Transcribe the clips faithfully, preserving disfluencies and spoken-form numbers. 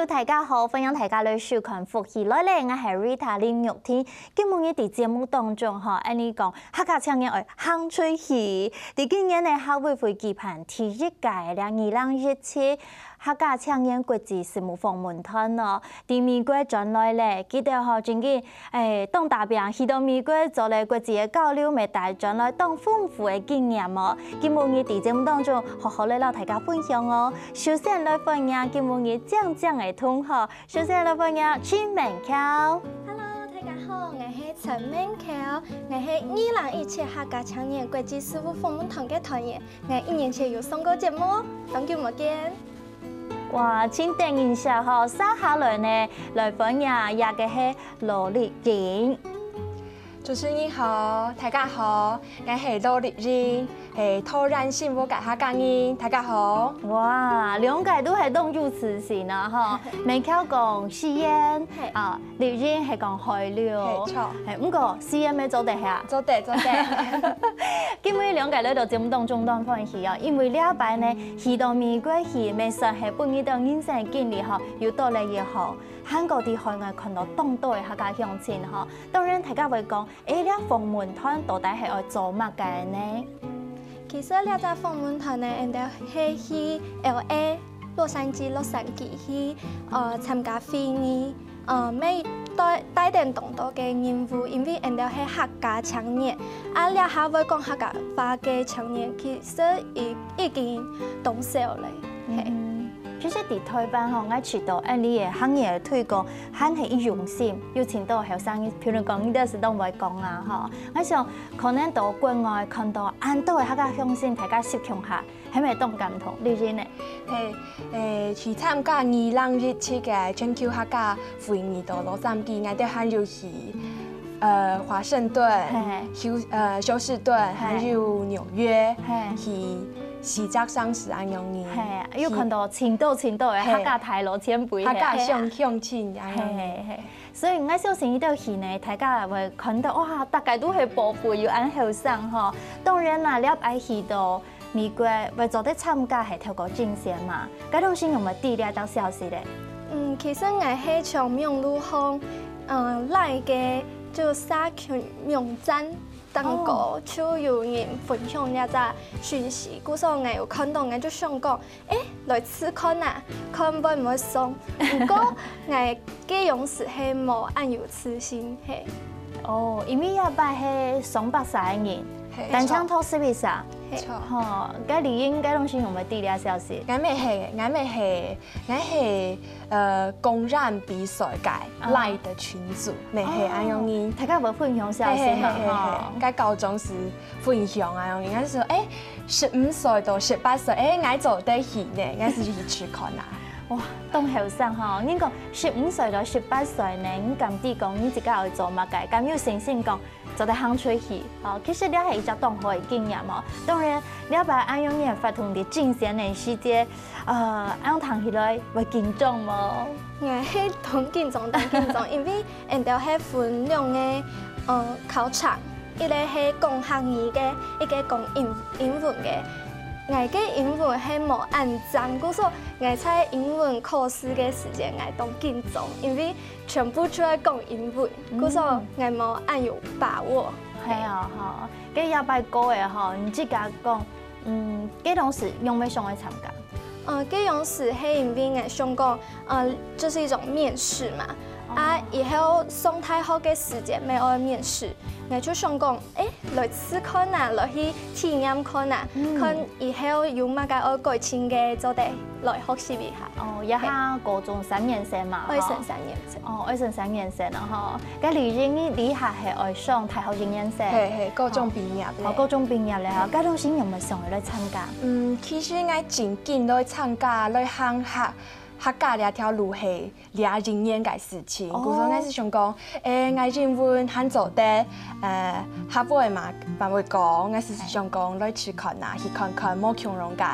大家好，歡迎大家來收看《福氣來了》，𠊎係Rita林玉婷。今晡日在節目當中吼，恁呢講客家青年愛行出去。在今年呢，客委會舉辦第一屆个二零一七客家青年國際事務訪問團哦，在美國轉來了。記得吼，正經，誒，當打拚去到美國做了國際个交流，乜帶轉來當豐富个經驗哦。今晡日在節目當中，好好來摎大家分享哦。 首先來歡迎今晡日靚靚个同學，首先來歡迎陳明喬。Hello，大家好，𠊎係陳明喬，𠊎係二零一七客家青年國際事務訪問團个團員，𠊎一年前有上過節目，當久無見。哇，真得人惜吼，接下來呢，來歡迎這个係羅麗英。 主持人好，大家好，𠊎係羅麗英，係桃園新屋个客家人，大家好。哇，兩个都係當有自信啊吼！明喬講四縣，係。啊，麗英係講海陸。係，著。係，毋過四縣乜做得係啊？做得，做得。今晡日兩个來到節目當中當歡喜哦，因為這擺呢，去到美國去，乜算係分你兜人生經歷吼，又多了一項。還過在海外看到當多个客家鄉親吼，當然大家會講， 誒，這訪問團到底係愛做麼个呢？其實這隻訪問團呢，𠊎兜係去L A、洛杉磯、洛杉磯去，呃，參加會議，呃，乜帶，帶等當多个任務，因為𠊎兜係客家青年，啊，這下會講客家話个青年，其實已，已經當少了，係。嗯。 其實在台灣吼，𠊎知道恁呢个行業个推廣還係一用心，有盡多後生人，譬如講，你兜係當會講啊吼。𠊎想可能到國外看到恁多个客家鄉親，大家集共下，係毋係當感動？麗英呢？係，誒，去參加二零一七个全球客家會議到洛杉磯，𠊎兜還有去 呃，華盛頓、嘿。休，呃，休士頓，嘿。還有紐約，嘿。去四隻城市恁樣呢。嘿，有看到盡多盡多个客家大老前輩，客家鄉，鄉親恁樣呢。嘿，嘿，嘿。所以𠊎相信你兜去呢，大家會看到，哇，大家都係寶貝，又恁後生吼。當然啦，這擺去到 美國會做得參加係透過徵選嘛？該當時仰會知這兜消息咧？嗯，其實𠊎係從網路項，嗯，Line个就社群網站當中就有人分享這隻訊息，故所𠊎有看到，𠊎就想講，誒，來試看啊，看會毋會上。毋過𠊎 該央時係無恁有自信，係。哦，因為這擺係上百儕个人，係。單淨讀十一儕。係。著。吼，該麗英該當時仰會知這消息？𠊎乜係，𠊎乜係，𠊎係，呃，公園比賽个Line个群組，乜係恁樣呢。大家會分享消息嘛，係，係，係，係，吼。係。該高中時分享啊，恁樣，應該係說，誒， 十五歲到十八歲，誒，𠊎做得去呢，𠊎係去試看啊。哇，當後生吼，人講十五歲到十八歲呢，你敢知講你自家愛做麼个？敢有信心講做得行出去？哦，其實這係一隻當好个經驗哦。當然，這擺恁樣你會發動在徵選个時節，呃，恁樣聽起來會緊張無？𠊎係當緊張，當緊張，因為𠊎兜係分兩個，呃，考場。 一個係講客語个，一個講英，英文个。𠊎个英文係無恁正，故所𠊎在英文考試个時節，𠊎當緊張，因為全部就愛講英文，故所𠊎無恁有把握。係啊，吼，該這擺過个吼，你自家講，嗯，該當時仰會想愛參加？ 呃，該央時係因為𠊎想講，呃，就是一種面試嘛。啊，以後上大學个時節乜愛面試，𠊎就想講，誒，來試看啊，來去體驗看啊，看以後有麼个愛改進个，做得來學習一下。哦，這下高中三年生嘛，吼。愛升三年生。哦，愛升三年生了吼。該麗英你這下係愛上大學一年生。係，係，高中畢業了。哦，高中畢業了，該當時仰會想愛來參加？嗯，其實𠊎真緊來參加，來行客， 客家這條路係這一年个事情。故所𠊎係想講，誒，𠊎英文還做得，呃，客話嘛，還會講，𠊎係想講來試看啊，去看看無共樣个，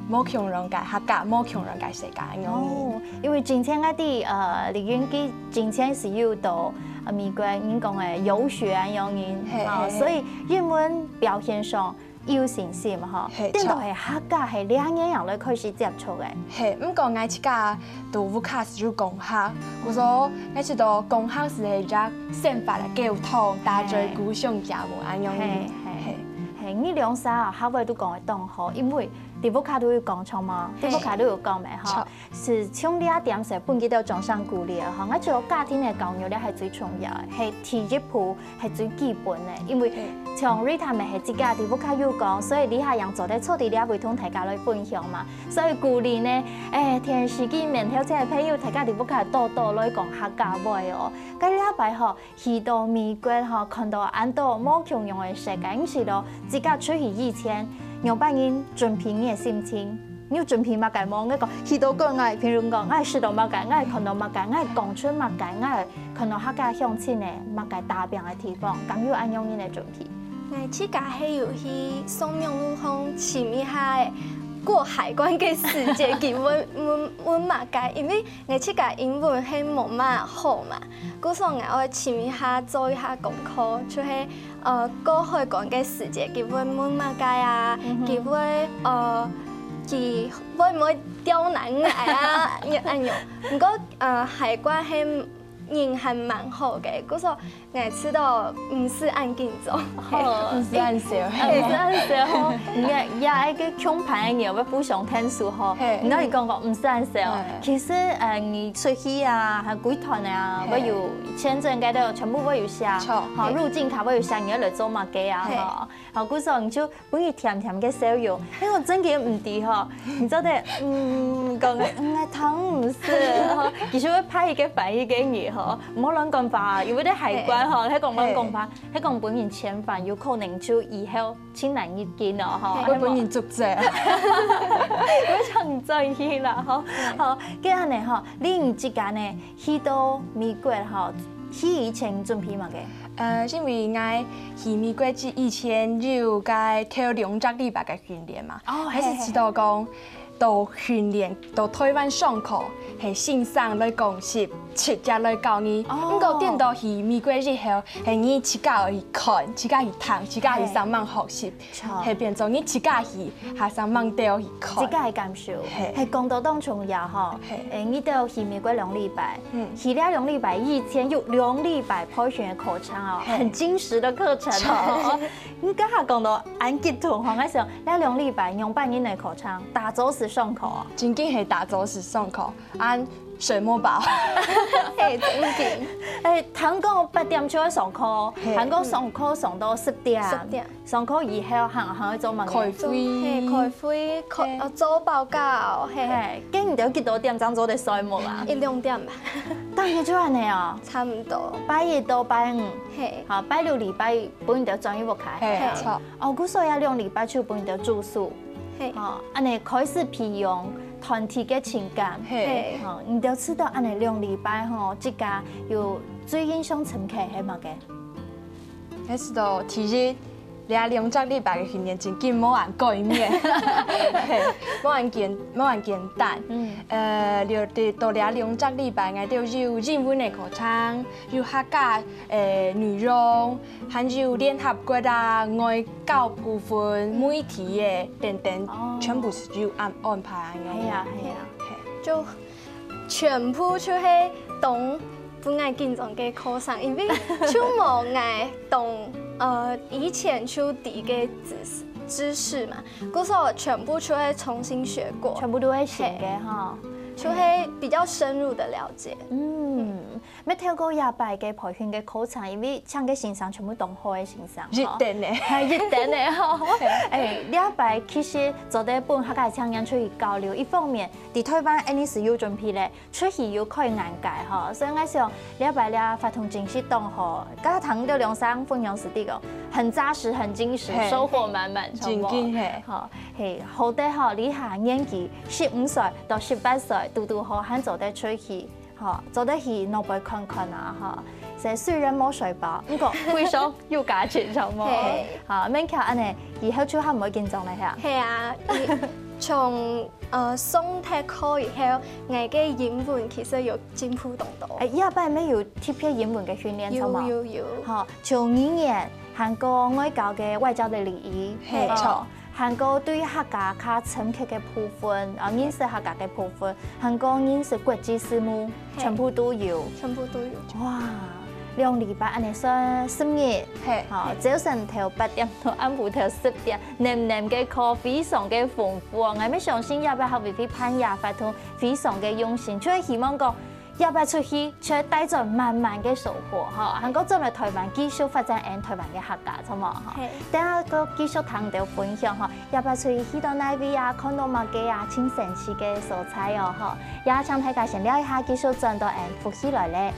無共樣个客家，無共樣个世界，恁樣。哦，因為之前𠊎知，呃，麗英佢之前係有到，呃，美國，人講个遊學恁樣，係，哦，係，係。所以英文表現上有信心吼，係，顛倒係客家係這年樣來開始接觸个。係，毋過𠊎自家讀屋下就講客，故所𠊎知道講客係一隻生活个溝通，打嘴鼓、相借問恁樣。係，係，係，你兩儕啊，客話都講得當好，因為在屋下都有講著嘛，在屋下都有講个吼。 係像這點係分佢兜掌聲鼓勵个吼，𠊎覺得家庭个教育這係最重要个，係第一步，係最基本个。因為像Rita乜係自家在屋下有講，所以這下正做得坐在這位同大家來分享嘛。所以鼓勵呢，欸，電視機面頭前个朋友，大家在屋下多多來講客家話哦。該這擺吼， 去到美國吼，看到恁多無共樣个世界，毋知道自家出去以前，仰般形準備你个心情？你有準備麼个無？𠊎講，去到國外，譬如講，𠊎食到麼个，𠊎看到麼个，𠊎講出麼个，𠊎看到客家鄉親个麼个打拚个地方，敢有恁樣形个準備？𠊎自家係有去上網路項尋一下个過海關个時節，佢問問問麼个，因為𠊎自家英文係無麼好嘛。 故所𠊎愛尋一下，做一下功課，就係，呃，過海關个時節，佢會問麼个啊，佢會，呃，佢會毋會刁難𠊎啊，恁樣。毋過，呃，海關係人還蠻好个，故所𠊎知道毋使恁緊張。毋使恁愁。毋使恁愁吼，你看，也愛个共伴个人會互相𢯭手吼，你哪會講講毋使恁愁？ 其實，呃，你出去啊，還歸團个啊，會有簽證該兜全部會有寫，吼，入境卡會有寫，你愛來做麼个啊，吼。好，故所你就分佢甜甜个笑容，因為真个毋知吼，你做得，嗯，講，嗯，𠊎聽毋識，吼，其實會派一個翻譯給你吼，毋好亂講話啊，因為在海關吼，佢講亂講話，佢講分你遣返，有可能就以後 盡難入境哦，吼。會分人捉走。會想轉去啦，吼。好，該恁呢吼，你自家呢，去到美國吼，去以前準備麼个？呃，因為𠊎去美國之以前有該頭兩隻禮拜个訓練嘛，哦，還係知道講，到訓練，到台灣上課，係先生來講習，直接來教你。哦。毋過顛倒去美國以後，係你自家去看，自家去聽，自家去上網學習。 係變做你自家去，還上網兜去看。自家个感受，係講到當重要吼。係，你兜去美國兩禮拜，去這兩禮拜以前有兩禮拜培訓个課程哦，很精實个課程哦。你剛才講到恁激動吼，𠊎想這兩禮拜仰般形个課程，打早時上課哦。正經係打早時上課， 恁睡無飽。係，正經。欸，聽講八點就愛上課，聽講上課上到十點，十點，上課以後還還愛做麼个？開會，係，開會，開，呃，做報告，係。係，該你兜幾多點鐘做得睡目啊？一兩點吧。逐日就恁呢哦？差毋多。拜一到拜五，係，好，拜六、禮拜分你兜轉去屋下，係，著。哦，故所這兩禮拜就分你兜住宿。 係，吼，恁呢開始培養團體个情感。係，吼，你兜知道恁呢兩禮拜吼，自家有最印象深刻係麼个？𠊎知道第一，這兩隻禮拜个訓練正經無恁該面，係，無恁簡，無恁簡單。嗯，呃，了，到這兩隻禮拜，𠊎兜有英文个課程，有客家个內容， 還有聯合國啊、外交部分、媒體个等等，全部係有安安排恁樣。係啊，係啊，就全部就係當分𠊎緊張个課程，因為就無𠊎當呃以前就知个知識知識嘛，故所全部就會重新學過，全部都會新个哈，就會比較深入的了解。嗯。 乜透過這擺个培訓个課程，因為請个先生全部當好个先生，一等个，一等个吼。欸，這擺其實做得分客家青年出去交流，一方面，在台灣恁呢係有準備咧，出去有開眼界吼。所以𠊎想，這擺這活動真係當好，剛剛聽到兩儕分享實地講，很扎實、很精實，收穫滿滿，正經係，吼，係，好得吼，這下年紀十五歲到十八歲，堵堵好還做得出去。 吼，做得去外背看看啊，吼。係雖然無睡飽，毋過非常有價值，著無？係。吼，免驚恁呢，以後就較毋會緊張了哈。係啊，你從呃上大學以後，𠊎个英文其實有進步當多。哎，這擺乜有特別英文个訓練，有著無？有有。好，從語言，還過外交个外交个禮儀，係，哦，著。還過對客家較深刻个部分，啊，認識客家个部分，還過認識國際事務，係。全部都有。全部都有。哇，兩禮拜恁呢算十日，係，好，係。朝晨頭八點到暗晡頭十點， 淰淰个課，非常个豐富哦。𠊎乜相信這擺客委會辦這活動非常个用心，就係希望講這擺出去就係帶轉滿滿个收穫吼，還過轉來臺灣繼續發展𠊎臺灣个客家，著無吼？係。等下過繼續聽你兜分享吼，這擺出去去到哪位啊，看到麼个啊，盡神奇个所在哦吼。也請大家先尞一下，繼續轉到𠊎福氣來了。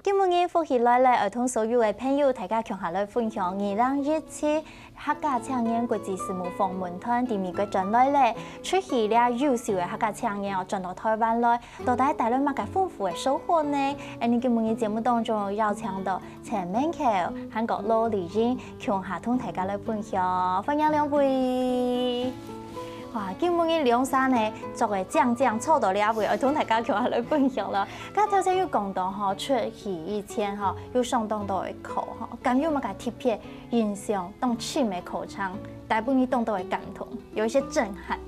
今晡日福氣來了，愛同所有个朋友大家共下來分享二零一七客家青年國際事務訪問團在美國轉來了。出去這優秀个客家青年哦，轉到臺灣來，到底帶來麼个豐富个收穫呢？𠊎俚今晡日節目當中有邀請到 陳明橋，還過羅麗英，共下同大家來分享。歡迎兩位！哇，今晡日兩儕呢，著个靚靚坐到這位，愛同大家共下來分享囉。頭先有講到吼，出去以前吼，有上當多个課吼，敢有麼个特別印象當深个課程，帶分你當多个感動？ 有一些震撼。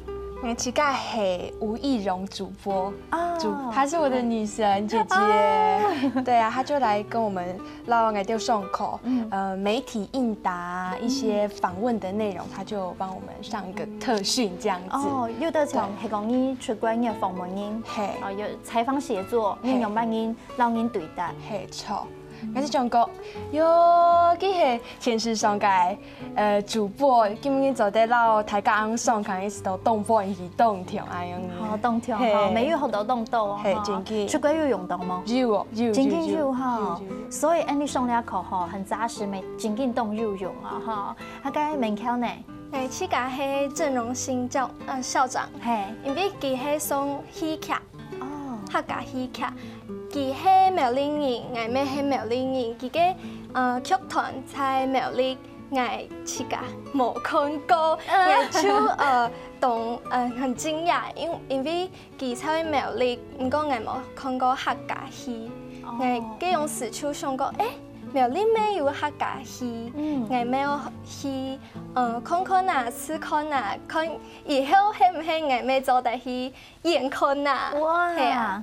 嗯，自家係吳亦蓉主播，啊，主，她是我的女神姐姐。啊。對啊，她就來跟我們摎𠊎兜上課，嗯。呃，媒體應答，一些訪問的內容，她就幫我們上一個特訓這樣子。哦，有得像係講你出國个訪問人，嘿。哦，有採訪寫作，嘿。你仰般人，摎人對答。嘿，著。 𠊎就想講，喲，佢係電視上个，呃，主播，今晡日做得摎大家恁樣上課，一直到當歡喜、當暢恁樣。哦，當暢吼，嘿。每日學到當多哦，嘿，吼。真个。出國有用到無？有哦，有，真个有，有，有吼。有，有，有。所以，恁樣上這課吼，很扎實，乜真个當有用啊，吼。啊，該明橋呢？誒，自家係鄭榮興校，呃，校長，嘿。因為佢係上戲劇 哦。客家戲劇。佢係苗栗人，𠊎乜係苗栗人。佢个，呃，劇團在苗栗，𠊎自家無看過。嗯。𠊎就，呃，當，呃，很驚訝，因，因為佢在苗栗，毋過𠊎無看過客家戲。哦。𠊎該央時就想講，誒，苗栗乜有客家戲，嗯。𠊎乜愛去，呃，看看啊，試看啊，看以後係毋係𠊎乜做得去 演看啊。哇，係啊。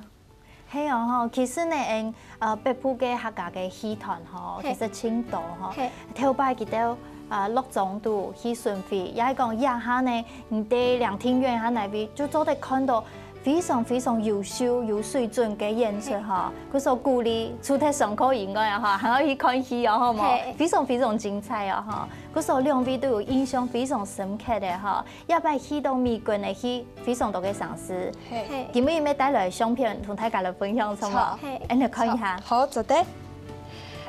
係哦吼，其實呢，嗯，呃，北部个客家个戲團吼，嘿。其實盡多吼。嘿。頭擺佢兜，啊，落莊肚去巡迴，也係講這下呢，你兜兩廳院還哪位，就做得看到非常非常優秀、有水準个演出吼。嘿。故所鼓勵，除忒上課以外啊，吼，還愛去看戲哦，好無？嘿。非常非常精彩哦，吼。故所兩位都有印象非常深刻个吼。 這擺去到美國个戲非常多个城市。嘿。嘿。今晡日乜帶來相片同大家來分享，著無？著。嘿。恁樣看一下。著，好，做得。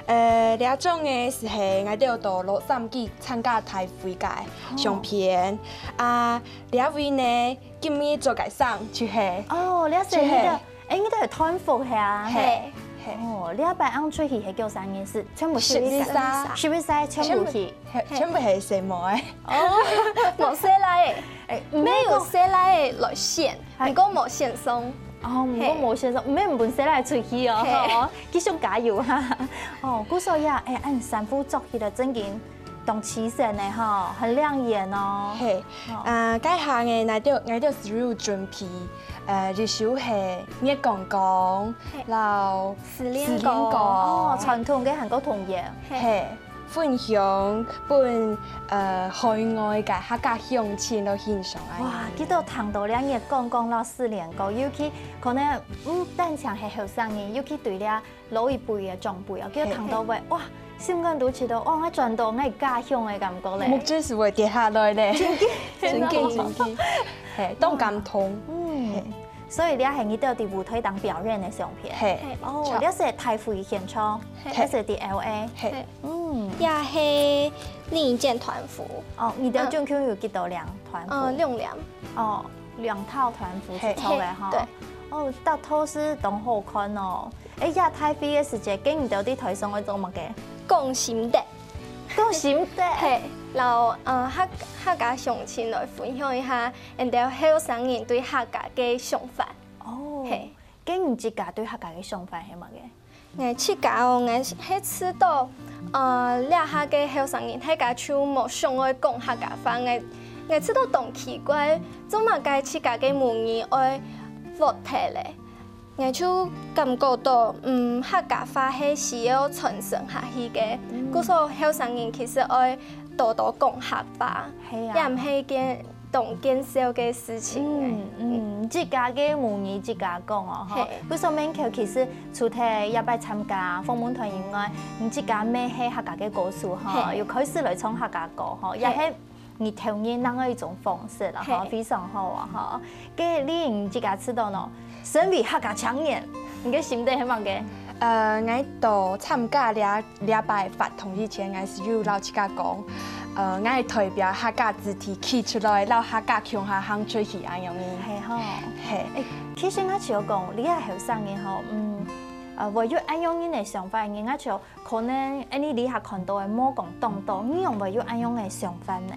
呃，這張呢係𠊎兜到洛杉磯參加大會个相片。哦。啊，這位呢，今晡日著个衫就係，哦，這係你个，就係。誒，你个團服係啊？嘿。嘿。哦，這擺恁樣出去係幾多人認識？全部係一個，十一儕。十一儕全部去。全部 嘿，全部係細妹仔。哦，無細倈仔。誒，乜有細倈仔來選，哎。毋過無選上。哦，毋過無選上，嘿。毋免分細倈仔出去哦，嘿。吼，繼續加油哈。哦，故所以啊，誒，恁衫褲著起來正經當氣神呢吼，很亮眼哦。嘿，哦。啊，該下呢，𠊎兜，𠊎兜係有準備，呃，一首係月光光，嘿。摎思念歌。思念歌。哦，傳統个韓國童謠。嘿。嘿。 分享分，呃，海外个客家鄉親來欣賞啊。哇，佢兜聽到這月光光摎思念歌，尤其可能，嗯，單淨係後生人，尤其對這老一輩个長輩啊，佢兜聽到會，嘿，嘿。哇，心肝肚覺得，哇，𠊎轉到𠊎家鄉个感覺咧。目汁係會跌下來咧。真个，真个，真个。嘿，當感動。嗯。嘿。 所以這係你兜在舞台頂表演个相片。嘿。嘿，哦，著。這係大會現場，嘿。這係在L A。嘿。嗯。也係另一件團服。哦，你兜總共有幾多領團服？嗯，兩領。哦，兩套團服係著个吼。嘿，對。哦，搭頭是當好看哦。欸，這大會个時節，該你兜在台上愛做麼个？講心得。講心得。嘿，摎呃客客家鄉親來分享一下，𠊎兜後生人對客家个想法。哦，嘿，該你自家對客家个想法係麼个？ 𠊎自家哦，𠊎係試著，呃，這下个後生人大家就無想愛講客家話。𠊎𠊎試著當奇怪，做麼个自家个母語愛㧒忒咧？𠊎就感覺著，嗯，客家話係需要傳承下去个，故所後生人其實愛多多講客話，係啊，也毋係一件 當見笑个事情欸。嗯嗯，自家个母語自家講哦，吼。係。故所面口其實除忒這擺參加訪問團以外，你自家乜係客家个歌手吼，係。又開始來唱客家歌吼，係。也係你投入另外一種方式啦，吼，係。非常好啊，吼。該你自家試著呢，身為客家青年，你个心得係麼个？呃，𠊎到參加這 這擺活動以前，𠊎係有摎自家講，呃，𠊎代表客家子弟徛出來，摎客家共下行出去恁樣呢。係吼。係。欸，其實𠊎就講，你這後生人吼，嗯，呃，會有恁樣人个想法，人家就可能，欸，你這下看著个無講當多，你仰會有恁樣个想法呢？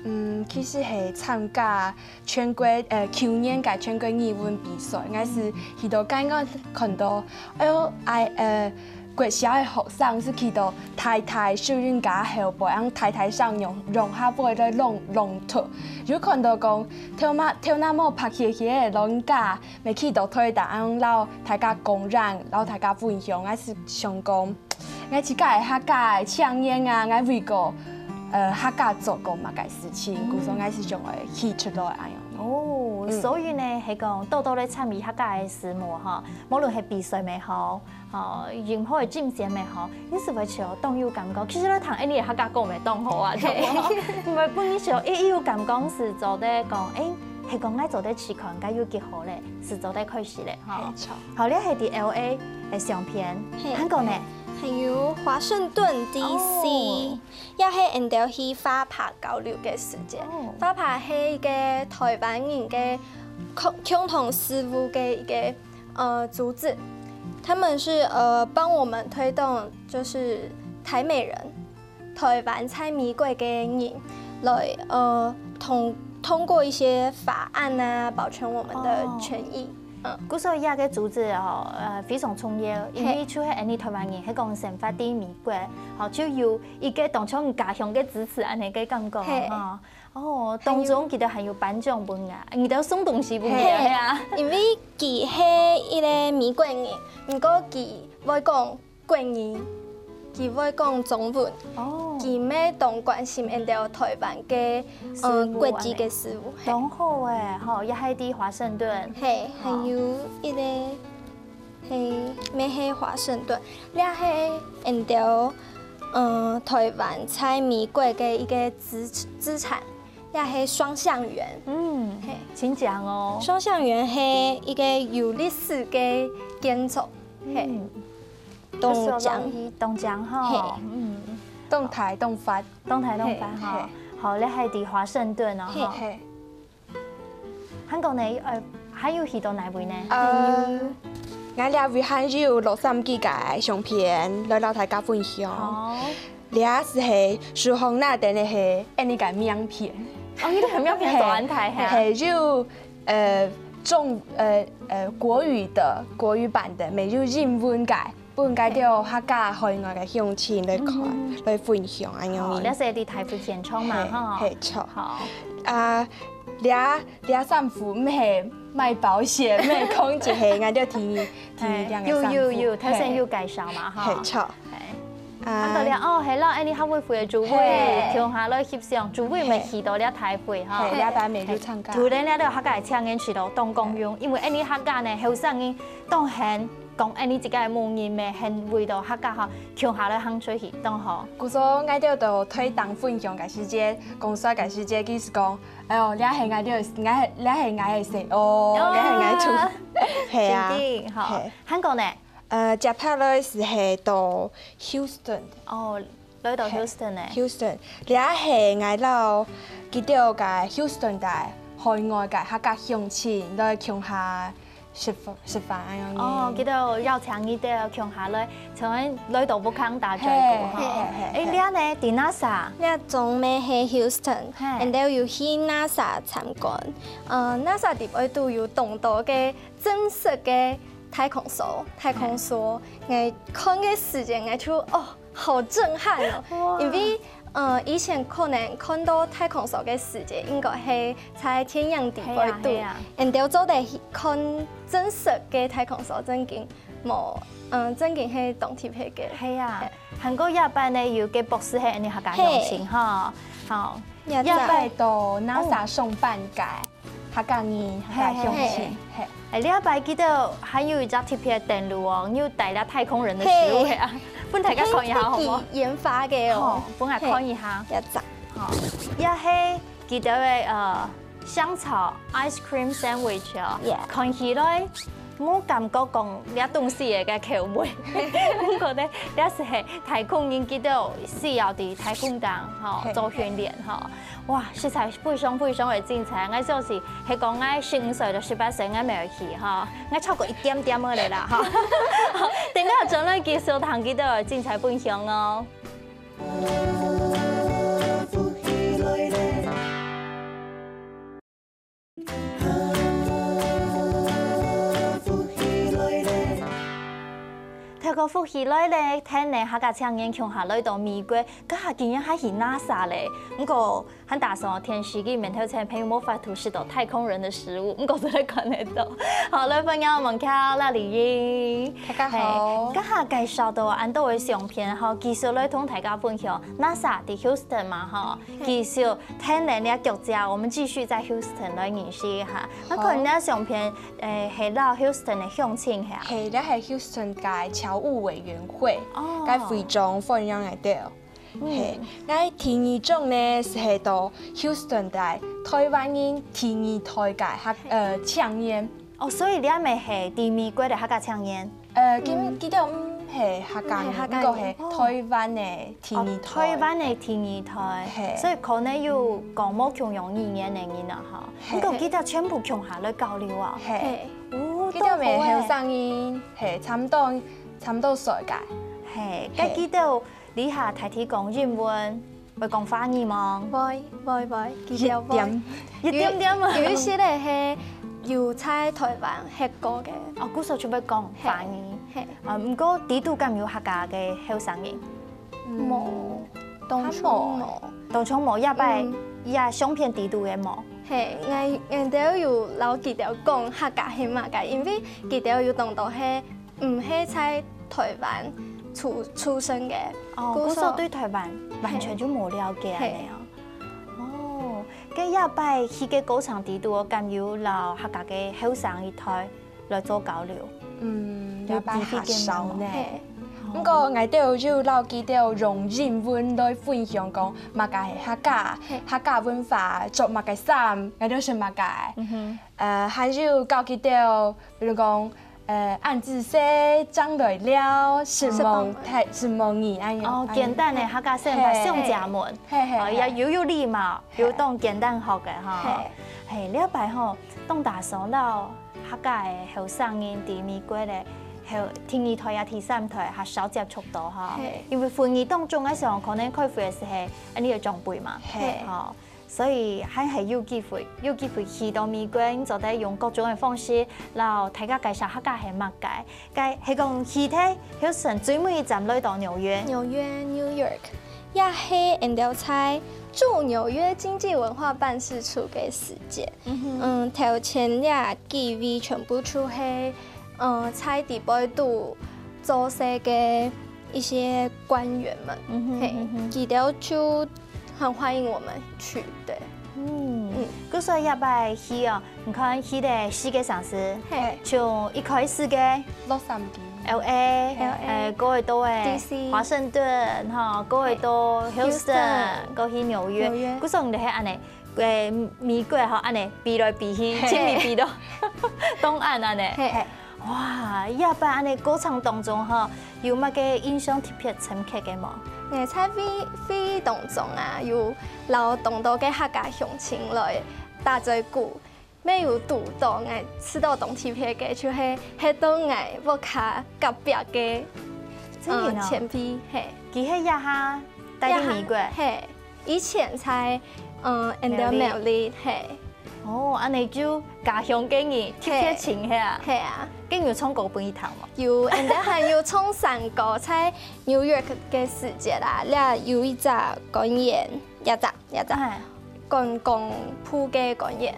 嗯，其實係參加 全國，呃，舊年个全國語文比賽，𠊎係去到該𠊎看著，哎喲，哎，呃，國小个學生係去到大大收音機後背，恁大大聲用，用客話來朗朗讀。又看著講，頭那頭那毛白皙皙个老人家，乜去到台頂，恁樣摎大家講，摎大家分享，𠊎係想講， 𠊎自家个客家个青年啊，𠊎為過，呃，客家做過麼个事情，故所𠊎係想愛徛出來恁樣。哦，嗯。所以呢，係講多多來參與客家个事務吼，無論係比賽也好，吼，任何个競選也好，你係會覺著當有感覺。其實來聽𠊎俚个客家歌也當好啊，對無？因為本人就，欸，有感覺係做得講，欸，係講𠊎做得試看，該有幾好咧，係做得開始咧，吼。係，著。好，這係在L A个相片，係。還過呢？ 還有華盛頓D C，哦。也係𠊎兜去FAPA交流个時節。哦。FAPA係一個台灣人个共共同事務个一個呃組織，他們是呃幫我們推動就是台美人，台灣在美國个人來呃通通過一些法案啊，保全我們的權益。哦。 嗯。故所以這個組織吼，呃，非常重要，因為就係𠊎俚台灣人，係講生活在美國，吼，就有一個當像家鄉个支持恁樣个感覺，係。吼。哦，當中佢兜還有頒獎分𠊎，你兜送東西分𠊎，係。係啊。因為佢係一個美國人，毋過佢會講 國語，佢會講中文，哦。佢乜當關心𠊎兜台灣个，事務呃，國際个事務，係。當好欸，吼，也係在華盛頓。係，吼。還有一個，係，乜係華盛頓，這係𠊎兜，呃，台灣在美國个一個資資產，這係雙橡園。嗯，係。請講哦。雙橡園係一個有歷史个建築，係。嗯。 當靚。當靚吼，係。嗯。當大當闊。當大當闊吼。係。好，這係在華盛頓哦，係。吼。係。還過呢，呃，還有去到哪位呢？呃，𠊎這位還有洛杉磯个相片，來摎大家分享。好。這係書房那等个係𠊎俚个名片。哦，你个名片做恁大哈？係，有，呃，中，呃，呃，國語的，國語版的，乜有英文个。 分該兜客家海外个鄉親來看，嗯。來分享恁樣呢。好，這係在大會現場嘛，係，吼。係，著。好。啊，這這衫褲毋係賣保險，毋係講就係𠊎兜提提係，兩個衫褲。有有有，頭先有介紹嘛，係。吼。係，著。係。啊。看到了，哦，係咯，𠊎俚客委會个主委，係。共下來翕相，主委乜去到了大會，吼。係，這擺乜有參加。係。突然了，這個客家个青年去到當光榮，係。因為𠊎俚客家呢，後生人當興 講𠊎俚自家个母語乜還為著客家吼，共下來行出去，當好。故所𠊎兜在台頂分享个時節，講說个時節，佢係講，哎喲，這係𠊎兜，𠊎這係𠊎个細哦，這係𠊎厝，係啊，正經吼。係。還過呢？呃，接下來係係到Houston。哦，來到Houston呢？Houston，這係𠊎摎佢兜个Houston个海外个客家鄉親來共下食飯食飯恁樣。哦，佢兜邀請你兜共下來，像來到屋下打嘴鼓吼。係係係。欸，你呢？在哪儕？這種乜係Houston，係。然後有去NASA參觀。呃，NASA底背都有當多个真實个太空梭，太空梭。𠊎看个時間，𠊎就哦， 好震撼哦！哇。因為，呃，以前可能看到太空梭个時節，應該係在電影底背肚，係啊，係啊。然後做得去看真實个太空梭，正經無，嗯，正經係當特別个。係啊，係。還過這擺呢，有个博士係恁樣客家鄉親吼，好，這擺到NASA上班个。 客家人，客家鄉親，係。欸，這擺記得還有一隻特別个等路哦，你有帶了太空人的食物係啊，分大家看一下好無？研發个哦，好，分大家看一下。這隻，好，這係記得个呃香草ice cream sandwich哦，看起來無感覺講這東西个口味，毋過呢，這係太空人記得需要在太空當吼做訓練吼。 哇，實在非常非常个精彩！𠊎相信係講𠊎十五歲到十八歲，𠊎無去吼，𠊎超過一點點个咧啦吼。等下轉來繼續聽佢兜个精彩分享哦。 透過福氣來了，聽了客家青年共下來到美國，這下竟然還去NASA咧。毋過 還打算電視機面頭前朋友無法度食到太空人的食物，毋過做得看得到。好，來，朋友們，看到哪裡？大家好。係，這下介紹到恁多个相片吼，繼續來同大家分享。NASA在Houston嘛吼，係。繼續聽人家腳跡，我們繼續在Houston來認識一下。那可能這相片，誒，係到Houston个鄉親係啊？係，這係Houston个僑務委員會，哦。个會長分享个對。 係，𠊎第二張呢係到Houston个台灣人第二代个客呃青年。哦，所以你也係在美國个客家青年？呃，佢佢兜毋係客家人，毋係客家人。毋過係台灣个第二代。哦，台灣个第二代，係。所以可能有講無共樣語言个人啊吼。係。毋過佢兜全部共下來交流啊。係。哦，佢兜乜後生人，係，差毋多差毋多歲个。係，該佢兜 這下大體講英文，會講華語無？會會會，佢兜會。一點。一點點啊。有有一些咧係有在台灣歇過个。哦，故所就會講華語。係係。啊，毋過底肚敢有客家个後生人？無，當初無。當初無，這擺這相片底肚个無？係，𠊎𠊎兜有摎佢兜講客家係麼个，因為佢兜有當多係 毋係在台灣出出生个。哦，故所對台灣完全就無了解恁樣哦。哦，該這擺去个過程底肚，敢有摎客家个後生一代來做交流？嗯，這擺較少呢。毋過𠊎兜有摎佢兜用英文來分享講麼个係客家，客家文化，著麼个衫，𠊎兜食麼个。呃，還有教佢兜，比如講， 呃，恁仔細，正來尞，承蒙，承蒙你，恁樣。哦，簡單个客家說法，上家門，係係，哦，也又有禮貌，又當簡單學个哈。係，這擺吼，當打爽摎客家个後生人在美國个後第二代啊、第三代較少接觸到哈，因為婚姻當中个時候，可能開會个時係恁樣个長輩嘛，係，吼。 所以還係有機會，有機會去到美國，你做得用各種个方式，摎大家介紹客家係麼个。該係講去忒Houston最尾一站來到紐約。紐約，New York，也係𠊎兜在駐紐約經濟文化辦事處个時節。嗯，頭前這幾位全部就係，呃，在底背肚做事个一些官員們，係，佢兜就 很歡迎我們去，對。嗯，故所這擺去哦，你看去个四個城市，係，從一開始个洛杉磯、L A，呃，過去到个D C、華盛頓，吼，過去到Houston，過去紐約，故所你就係恁樣，呃，美國吼恁樣飛來飛去，盡尾飛到東岸恁樣。係。 哇，這擺恁樣過程當中吼，有麼个印象特別深刻个無？𠊎在會會議當中啊，有摎當多个客家鄉親來打嘴鼓，乜有堵到𠊎試著當特別个，就係歇到𠊎屋下隔壁个，真个哦呃，前輩，係。佢係這下戴在美國。係，以前在，呃，and 苗栗苗栗，係。哦，恁樣就家鄉个人特別親係啊。係啊，跟有唱歌分佢聽無？有，and then還有唱山歌，在New York个時節啦，這有一隻公演，一隻，一隻。哎，觀光部个公演，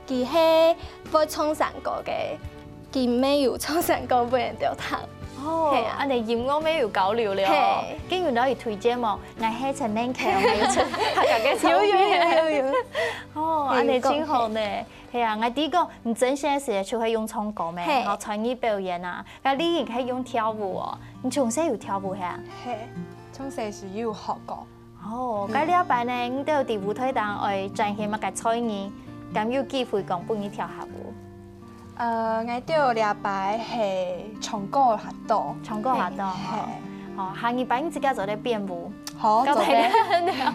佢係會唱山歌个，佢乜有唱山歌分人兜聽。哦，係啊恁樣音樂乜有交流了哦係。跟有哪位推薦無？𠊎係陳明橋，𠊎有出客家个唱有有片。有有有。哦，係恁樣真好呢。係啊，𠊎知講，你真實个時節就會用唱歌咩，係然後才藝表演啊，該你係用跳舞哦，你從細有跳舞係啊？係，從細時有學過。哦，該這擺呢，你兜在舞台頂愛展現麼个才藝，敢有機會講分你跳下舞？呃，𠊎兜這擺係唱歌較多。唱歌較多係。哦，下二擺你自家做得編舞。好，搞得做得。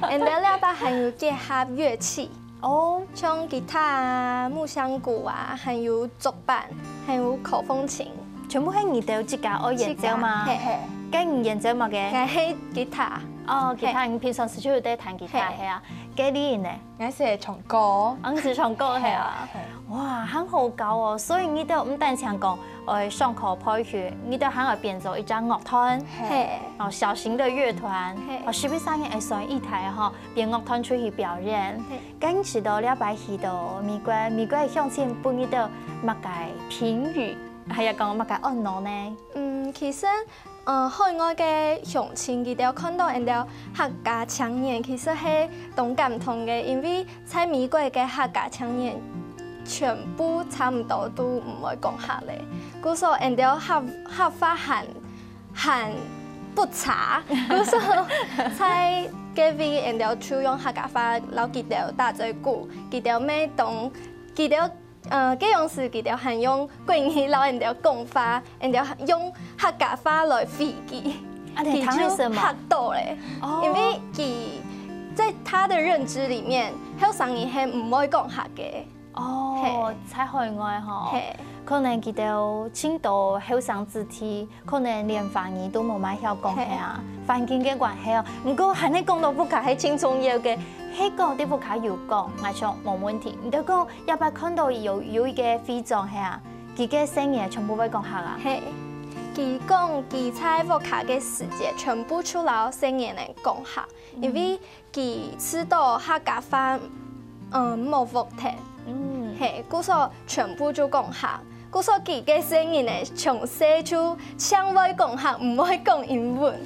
And then這擺還有結合樂器，哦，像吉他啊、木箱鼓啊，還有竹板，還有口風琴。全部係你兜自家愛演奏嗎？係。係，該你演奏麼个？𠊎係吉他，哦，吉他，你平常時就有在彈吉他係係啊？該你呢？ 𠊎係唱歌。哦，你係唱歌係啊？係。哇，還好搞哦！所以你兜毋單淨講，呃，上課培訓，你兜還愛變做一隻樂團，係。係。哦，小型的樂團，係哦，係毋係生日會選一台吼，編樂團出去表演？係。該你知著這擺去到美國，美國个鄉親分你兜麼个評語，還有講麼个安慰呢？嗯，其實，呃，海外个鄉親佢兜看著𠊎兜客家青年，其實係當感動个，因為在美國个客家青年全部差毋多都毋會講客咧，故所𠊎兜客客話還還不差，故所在該位𠊎兜就用客家話摎佢兜打嘴鼓，佢兜乜當佢兜 呃，該央時佢兜還用國語摎𠊎兜講話，𠊎兜用客家話來回佢，啊，你聽得識無？佢就嚇到咧，哦因為佢在他的認知裡面，後生人係毋會講客个。哦，在海外吼，係，可能佢兜盡多後生子弟，可能連華語都無麼曉講係啊，環境个關係哦。毋過還係講著屋下係盡重要个，係講在屋下有講，𠊎想無問題。毋過講 這擺看著有有一個會長係啊，佢个細人全部會講客啊。係，佢講佢在屋下个時節全部就摎細人仔講客，因為佢知著客家話，嗯，無福忒，嗯，係，故所全部就講客。故所佢个細人仔從細就淨會講客，毋會講英文，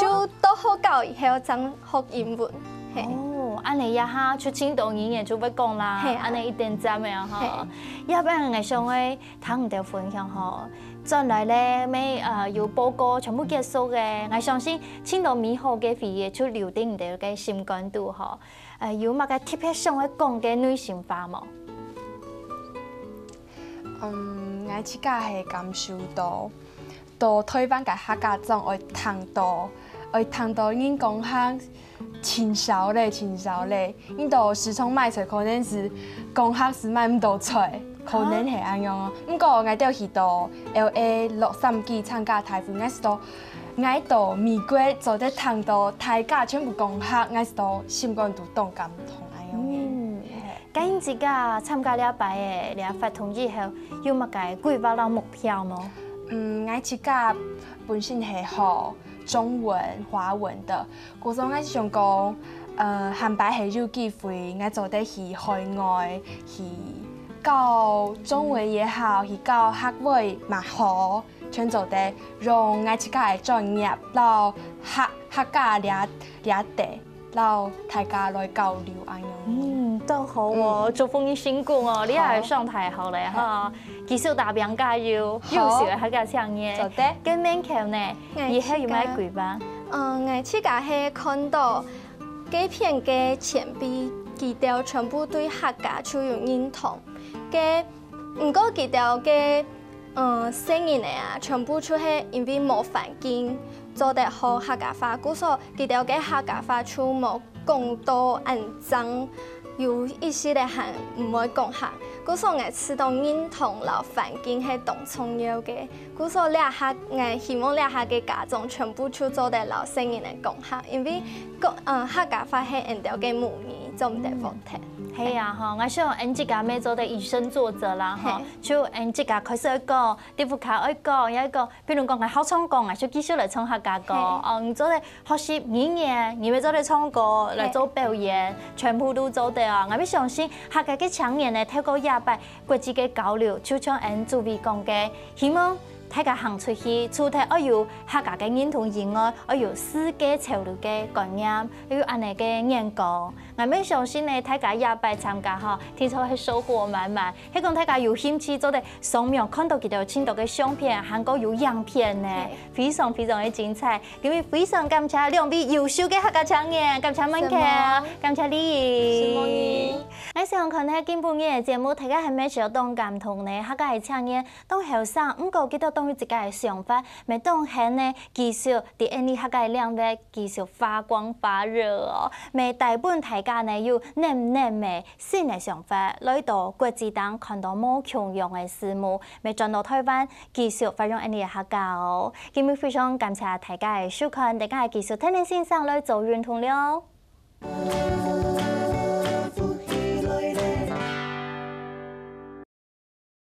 就到學校以後正學英文。係，哦，恁仔這下就盡多語言就會講啦，係啊恁仔一點讚个吼係。要不然𠊎想愛聽你兜分享吼，轉來咧，乜呃有報告全部結束个，𠊎相信盡多美好个回憶就留在你兜个心肝肚吼。呃，有麼个特別想愛講个內心話無？嗯，𠊎自家係感受著，到臺灣个客家庄愛聽著，愛聽著人講客盡少咧，盡少咧。人到市場買菜，可能係講客係買毋著菜，可能係恁樣哦。毋過𠊎兜去到L A洛杉磯參加大會，𠊎係到，𠊎到美國做得聽著大家全部講客，𠊎係到心肝肚當感動恁樣个。嗯，該你自家參加這擺个這活動以後，有麼个規劃摎目標無？嗯，𠊎自家本身係學中文、華文个，故所𠊎想講，呃，下擺係有機會，𠊎做得去海外，去教中文也好，去教客話嘛好，全做得用𠊎自家个專業摎客客家這這塊。 摎大家來交流恁樣。嗯，當好哦，祝福你成功哦！你也上大學咧哈，繼續打拚加油，優秀个客家青年。做得。該明橋呢，以後有麼个規劃？嗯，𠊎自家係看著該片个前輩，佢兜全部對客家就有認同。該毋過佢兜个 嗯，細人仔啊，全部就係因為無環境做得學客家話，故所佢兜个客家話就無講到恁正，有一息仔還毋會講客，故所𠊎試著認同摎環境係當重要个。故所這下𠊎希望這下个家長全部就做得摎細人仔講客，因為講，呃，客家話係𠊎兜个母語，做毋得忘忒。係啊吼，𠊎想𠊎自家乜做得以身作則啦吼，就𠊎自家開始愛講，在屋下愛講，也愛講，比如講𠊎好唱歌，𠊎就繼續來唱客家歌。哦，你做得學習語言，你乜做得唱歌，來做表演，全部都做得哦。𠊎乜相信客家个青年呢，透過這擺國際个交流，就像𠊎主委講个，希望大家行出去，除忒愛有客家个認同以外，愛有世界潮流个觀念，愛有恁仔个眼光。𠊎乜相信呢，大家這擺參加吼，聽說係收穫滿滿。係講大家有興趣做得上網看著佢兜盡多个相片，還過有影片呢，非常非常个精彩。今日非常感謝兩位優秀个客家青年，感謝Michael，感謝麗穎。𠊎想看忒今晡日个節目，大家係毋係當感動呢？客家个青年當後生，毋過佢兜當有自家个想法，乜當肯呢，繼續在𠊎俚客家个領域繼續發光發熱哦。乜帶分大家呢有淰淰个新个想法，來到國際頂看著無共樣个事物，乜轉到臺灣繼續發揚𠊎俚个客家哦。今日非常感謝大家个收看，大家繼續跈等先生來做運動了。